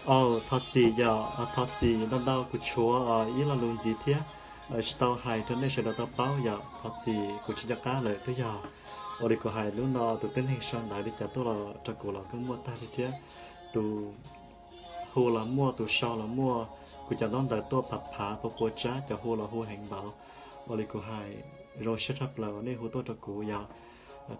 Au, thov txim yom, thov txim ntau ntau, kuv tshuav ib lo lus ntxiv thiab tsis tau hais rau nej sawv daws tau paub yom, thov txim, kuv tsis nco qab lawm. Twb yog ua li kuv hais, lub no tus tib neeg sau ntawv li cas tuaj los rau kuv los kuj muaj tag li thiab, tus hu los muaj, tus sau los muaj, kuv cov ntaub ntawv tuaj phav phav pua pua tsab, cov hu los hu heev npaum. Ua li kuv hais, zoo siab tshaj plaws uas nej hu tuaj rau kuv yom.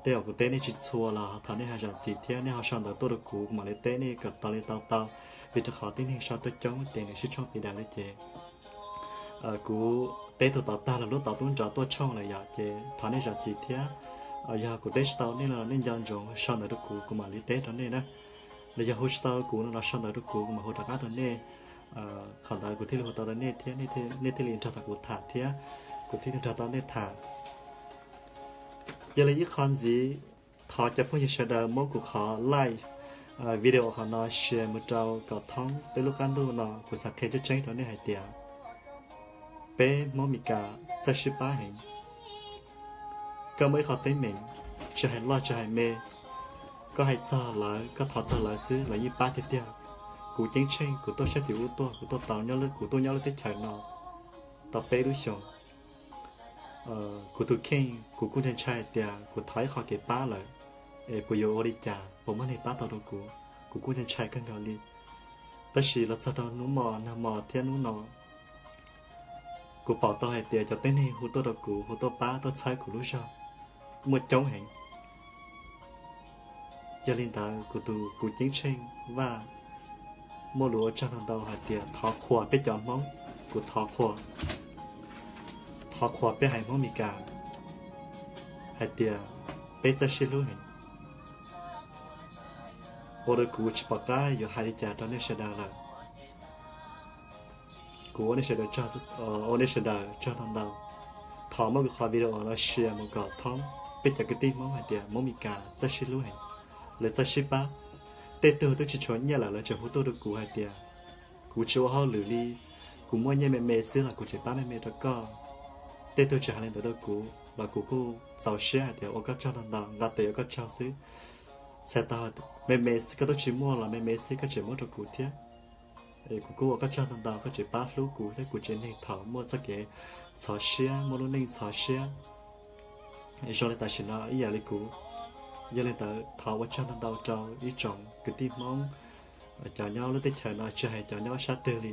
Tej uas kuv teb nej tsis txhua los thov nej ho zam txim thiab, nej ho sau ntawv tuaj rau kuv, kuv mam li teb nej kom tau li tau tau, vim rau qhov tib neeg sau tuaj coob ces nws sib tshooj pis daws li ces kuv teb tus tod tag los lub tod twb nrov tuaj tshooj lawm yom, ces thov nej zam txim thiab. Yog kuv teb tsis tau nej los nej nco ntsoov sau ntawv rau kuv, kuv mam li teb rau nej na. Los yog hu tsis tau rau kuv no los sau ntawv rau kuv, kuv mam hu rov qab rau nej. Qhov ntawd kuv thiaj li hu tau rau nej thiab, nej thiaj li nrog tau kuv tham thiab, kuv thiaj li nrog tau nej tham. Yog li ib qho ntxiv, thov cov phooj ywg sawv daws muab kuv qhov live video qhov no share mus rau kom thoob peb lub qab ntuj no. Kuv xav qhia tseeb tseeb rau nej hais tias peb Hmoob Mes Kas txawj sib pab heev. Koj muaj ib qho teeb meem, tsis hais loj tsis hais me, koj hais txog lawv, koj thov txog lawv xwb lawv yeej pab tiag tiag. Kuv ceeb tsheej kuv tuaj sab tim ub tuaj, kuv tuaj tau, kuv tuaj nyob lub teb chaws no tau peb lub xyoos. Kuv tus kheej kuv kuj ntshai ntshai tias kuv thov ib qho kev pab lawm es puas yuav ua li cas, puas muaj neeg pab tau rau kuv, kuv kuj ntshai ntshai kawg nkaus li. Tab sis los txog rau hnub mo nag mo thiab hnub no, kuv pom tau hais tias cov tib neeg hu tuaj rau kuv, hu tuaj pab tuaj txhawb kuv lub zog muaj coob heev. Yog li ntawd kuv tus, kuv ceeb tsheej Vaj muaj lus ua tsaug ntau ntau hais tias thov qhuas peb cov Hmoob, kuv thov qhuas, thov qhuas peb haiv Hmoob Mes Kas hais tias peb txawj sib hlub heev. Ua rau kuv tsis pom qab yuav hais li cas rau nej sawv daws lawm. Kuv ua nej sawv daws, ua nej sawv daws tsaug ntau ntau. Thov muab kuv qhov video no share mus kom thoob peb cov kwv tij Hmoob hais tias Hmoob Mes Kas txawj sib hlub heev, lawv txawj sib pab. Tej tug twb tsis tshuav nyiaj lawm lawv tseem hu tuaj rau kuv hais tias kuv tsis ua hauj lwm li, kuv muaj nyiaj me me xwb los kuv tseem pab me me rau koj. Tej tug tsis hais li ntawd rau kuv los kuv kuj txaus siab hais tias ua koj tsaug ntau ntau, nqa tes ua koj tsaug xwb. Txhais tau me me xwb koj twb tsis muaj los me me xwb koj tseem muab rau kuv thiab. Kuv kuj ua koj tsaug ntau ntau, koj tseem pab hlub kuv thiab kuv tsev neeg thaum muaj txoj kev txhov siab, muaj lub neej txhov siab zoo li tam sim no ib yam li kuv. Yog li ntawd thov ua tsaug ntau ntau rau ib tsoom kwv tij Hmoob, cov nyob lub teb chaws no, tsis hais cov nyob sab twg li,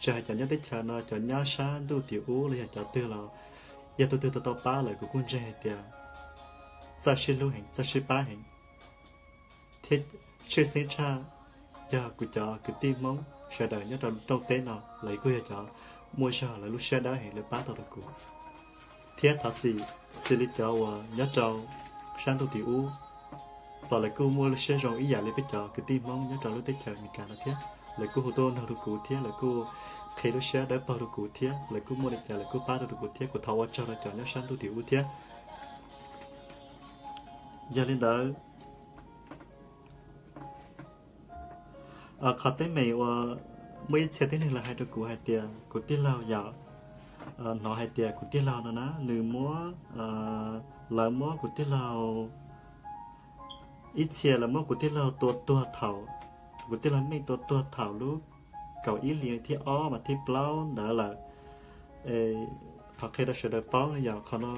tsis hais cov nyob teb chaws no, cov nyob sab ntuj tim ub los yog cov twg los, yog tus twg tau tau pab lawm kuv kuj ntseeg hais tias txawj sib hlub heev, txawj sib pab heev. Thiab tshwj xeeb tshaj yog kuv cov kwv tij Hmoob sawv daws nyob rau nroog teb no, lawv kuj yog cov muaj zog, lawv lub siab dawb heev, lawv pab tau rau kuv. Thiab thov txim xws li cov uas nyob rau sab ntuj tim ub los lawv kuj muaj lub siab zoo ib yam li peb cov kwv tij Hmoob nyob rau lub teb chaws Amelikas no thiab. Lawv kuj hu tuaj nug rau kuv thiab lawv kuj qhia lub siab dawb paug rau kuv thiab lawv kuj muaj li cas lawv kuj pab rau rau kuv thiab. Kuv thov ua tsaug rau cov nyob sab ntuj tim ub thiab. Yog li ntawd, qhov teeb meem uas muaj ib txhia tib neeg lawv hais rau kuv hais tias kuv tij laug yom, hnov hais tias kuv tij laug no na nws muab, lawv muab kuv tij laug, ib txhia lawv muab kuv tij laug tua tuag thaum, kuv tij laug Meej tua tuag thaum lub kaum ib hlis thib ob mas thib plaub ntawd lawm. Thov qhia rau sawv daws paub no yog qhov no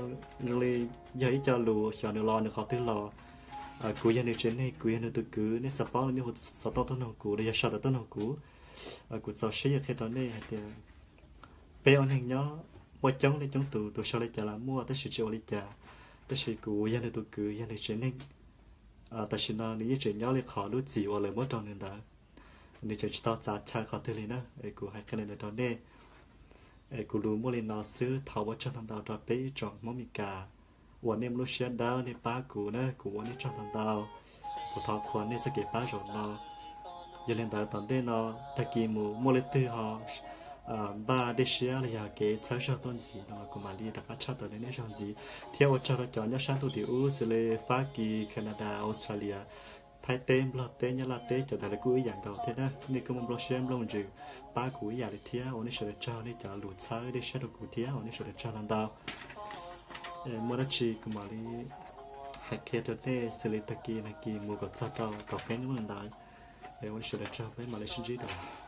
zoo li yog ib co lus xyov nws los nws qhov twg los. Kuv yog nws tsev neeg, kuv yog nws tus kwv, nej xav paub no nej hu xov tooj tuaj noog kuv los yog sau ntawv tuaj noog kuv. Kuv txaus siab yuav qhia rau nej hais tias peb ua neeg nyob muaj coob leej coob tus, tus sau li cas los muaj tab sis tsis ua li cas. Tab sis kuv yog nws tus kwv, yog nws tsev neeg. Tam sim no nws yeej tseem nyob li qhov lub txim uas lawv muab rau nws ntawd, nws tseem tsis tau txav chaw qhov twg li na. Es kuv hais qhia li ntawd rau nej. Es kuv lus muaj li no xwb, thov ua tsaug ntau ntau rau peb ib tsoom Hmoob Mes Kas uas nej muaj lub siab dawb nej pab kuv na, kuv ua nej tsaug ntau ntau. Kuv thov qhuas nej txoj kev pab zaum no. Yog li ntawd tom ntej no, tag kis mus muaj leej twg ho npaj dej siab los yog kev txhawb zog tuaj ntxiv no kuv mam li rov qab tshaj tawm rau nej zog ntxiv. Thiab ua tsaug rau cov nyob sab ntuj tim ub xws li Fab Kis, Canada, Australia, Thaib teb, Nplog teb, Nyab Laj teb, cov ntawd lawv kuj ib yam nkaus thiab na. Nej kuj muaj nplooj siab nplooj ntsws pab kuv ib yam li thiab. Ua nej sawv daws tsaug nej cov lus txhawb dej siab rau kuv thiab, ua nej sawv daws tsaug ntau ntau. Muaj dab tsi kuv mam li hais qhia rau nej xws li tag kis nag kis mus kom txog rau kaum peb hnub ntawd. Ua li sawv daws tsaug, peb mam li sib ntsib dua.